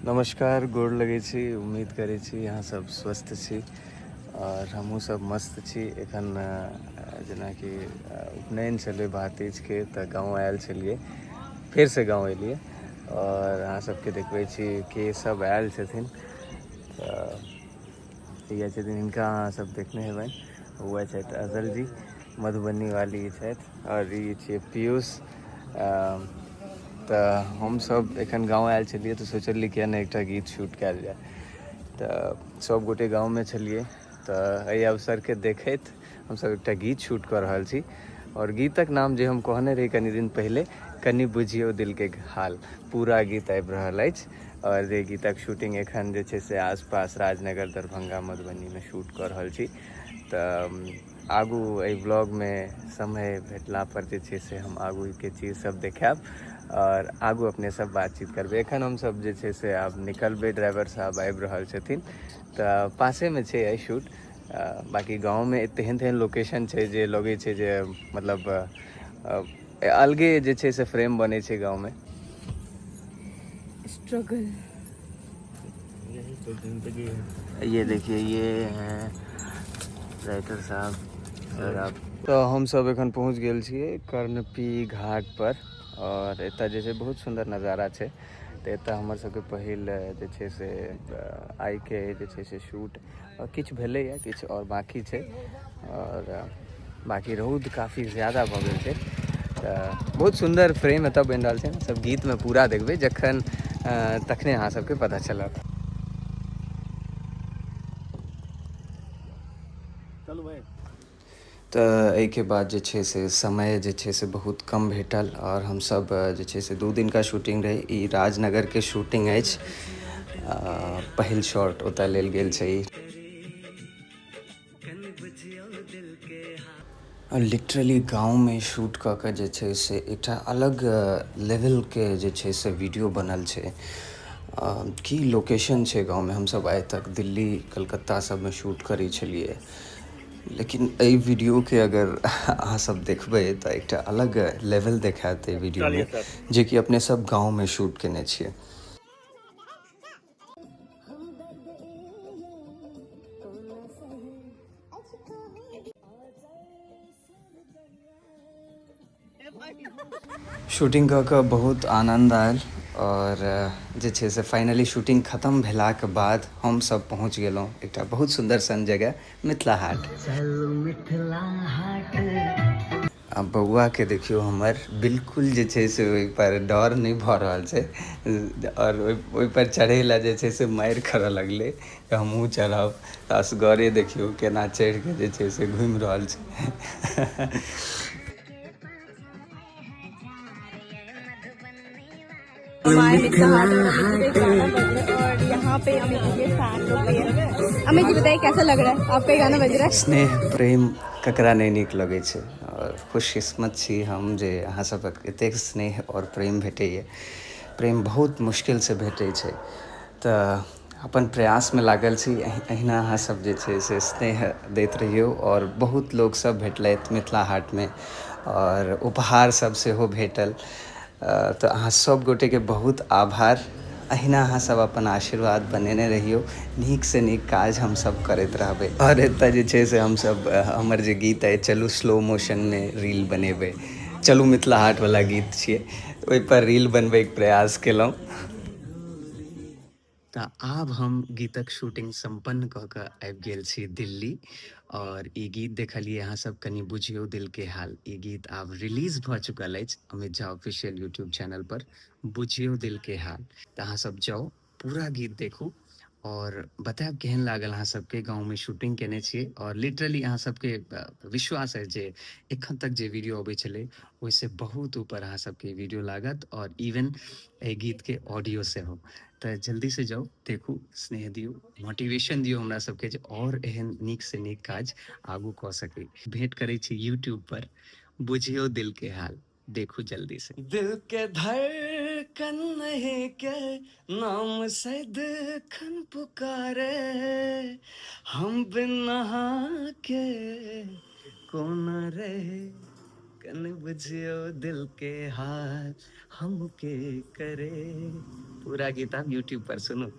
नमस्कार, गोर लगै छी। उम्मीद करै छी अहाँ सब स्वस्थ छी और हमहूँ सब मस्त छी। एखन जेनाकि उपनयन छलै भातिजके तऽ गाँव आयल छलियै, फेरसँ गाँव एलियै और अहाँ सबके देखबै छी के सब आयल छथिन। तऽ इएह छथिन, हिनका अहाँ सब देखने हेबनि। वएह छथि अजल जी, मधुबनी वाली छथि, और ई छियै पीयूष। तऽ हमसब एखन गाँव आयल छलियै तऽ सोचलियै किए नहि एकटा गीत शूट कयल जाय। तऽ सब गोटे गाँवमे छलियै तऽ एहि अवसरके देखैत हमसब एकटा गीत शूट कऽ रहल छी। और गीतक नाम जे हम कहने रही कनि दिन पहिले, कनि बुझियौ दिलके हाल, पूरा गीत आबि रहल अछि। और जे गीतक शूटिंग एखन जे छै से आसपास राजनगर, दरभंगा, मधुबनीमे शूट कऽ रहल छी। तऽ आगू एहि ब्लॉगमे समय भेटला पर जे छै से हम आगूके चीज सब देखायब और आगू अपने सब बातचीत करबै। एखन हमसब जे छै से आब निकलबै, ड्राइवर साहब आबि रहल छथिन तऽ पासेमे छै एहि शूट। बाँकी गाँवमे तेहन तेहन लोकेशन छै जे लगै छै जे मतलब अलगे जे छै से फ्रेम बनै छै गाँवमे। स्ट्रगल यही तो जिंदगी है। ये देखिए, ये हैं राइटर साहब और आप। तऽ हमसब एखन पहुँच गेल छियै कर्णपी घाट पर और एतऽ जे छै बहुत सुन्दर नजारा छै। तऽ एतऽ हमर सबके पहिल जे छै से आइके जे छै से शूट किछु भेलैए, किछु आओर बाँकी छै। और बाँकी रौद काफी ज्यादा भऽ गेल छै। तऽ बहुत सुन्दर फ्रेम एतऽ बनि रहल छै। सब गीतमे पूरा देखबै जखन तखने अहाँ सबके पता चलत। चलू भाई। तऽ एहिके बाद जे छै से समय जे छै से बहुत कम भेटल और हमसब जे छै से 2 दिनका शूटिंग रहै। ई राजनगरके शूटिंग अछि, पहिल शॉट ओतऽ लेल गेल छै। और लिटरली गाँवमे शूट कऽ के जे छै से एकटा अलग लेवलके जे छै से वीडियो बनल छै। की लोकेशन छै गाँवमे। हमसब आइ तक दिल्ली कलकत्ता सबमे शूट करै छलियै, लेकिन एहि वीडियोके अगर अहाँ सब देखबै तऽ एकटा अलग लेवल देखायत एहि वीडियोमे, जेकि अपने सब गाँवमे शूट केने छियै। शूटिंग कऽ कऽ बहुत आनन्द आयल और जे छै से फाइनली शूटिंग खतम भेलाके बाद हम सब पहुँच गेलहुँ एकटा बहुत सुन्दर सन जगह मिथिला हाट। चलू मिथिला हाट। आ बौआ के देखियौ हमर बिल्कुल जे छै से ओहि पर डर नहि भऽ रहल छै और ओहि पर चढ़ै लए जे छै से मारि करऽ लगलै कि हमहूँ चढ़ब। तऽ असगरे देखियौ केना चढ़िके जे छै से घुमि रहल छै। हमारे मिथिला हाट में अमित जी का गाना बज रहा है और यहाँ पे अमित जी के फैन लोग भी हैं। अमित जी बताइए कैसा लग रहा है, आपका गाना बज रहा है? स्नेह प्रेम ककरा नहीं नीक लगै छै और खुशकिस्मत छी हम जे अहाँ सबक एतेक स्नेह और प्रेम भेटैए। प्रेम बहुत मुश्किल से भेटै छै, तऽ अपन प्रयासमे लागल छी। अहिना अहाँ सब जे छै से स्नेह दैत रहियौ। और बहुत लोक सब भेटलथि मिथिला हाटमे और उपहार सब सेहो भेटल, तऽ अहाँ सब गोटेके बहुत आभार। अहिना अहाँ सब अपन आशीर्वाद बनेने रहियौ, नीक से नीक काज हम सब करैत रहबै। और एतऽ जे छै से हमसब हमर जे गीत अइ चलू स्लो मोशनमे रील बनेबै, चलू मिथिला हाटवला गीत छियै, ओहिपर रील बनबैके प्रयास केलहुँ। तऽ आब हम गीतक शूटिंग सम्पन्न कऽ कऽ आबि गेल छी दिल्ली और ई गीत देखलियै अहाँ सब, कनि बुझियौ दिल के हाल। ई गीत आब रिलीज भऽ चुकल अछि Amit Jha official YouTube channel पर, बुझियौ दिल के हाल। तऽ अहाँ सब जाउ, पूरा गीत देखू और बतायब केहन लागल अहाँ सबके। गाँवमे शूटिंग केने छियै और लिटरली अहाँ सबके विश्वास अछि जे एखन तक जे वीडियो अबै छलै ओहिसँ बहुत ऊपर अहाँ सबके वीडियो लागत और इवन एहि गीतके ऑडियो सेहो। तऽ जल्दी से जाउ, देखू, स्नेह दियौ, मोटिवेशन दियौ हमरा सबके जे और एहन नीक से नीक काज आगू कऽ सकी। भेंट करै छी यूट्यूब पर, बुझियौ दिल के हाल, देखू जल्दी से। दिल के धड़कन नहीं के नाम से दखन पुकारे, हम बिन नहा के कोना रहे। कन बुझियो दिल के हाल, हम के करे। पूरा गीत आप यूट्यूब पर सुनो।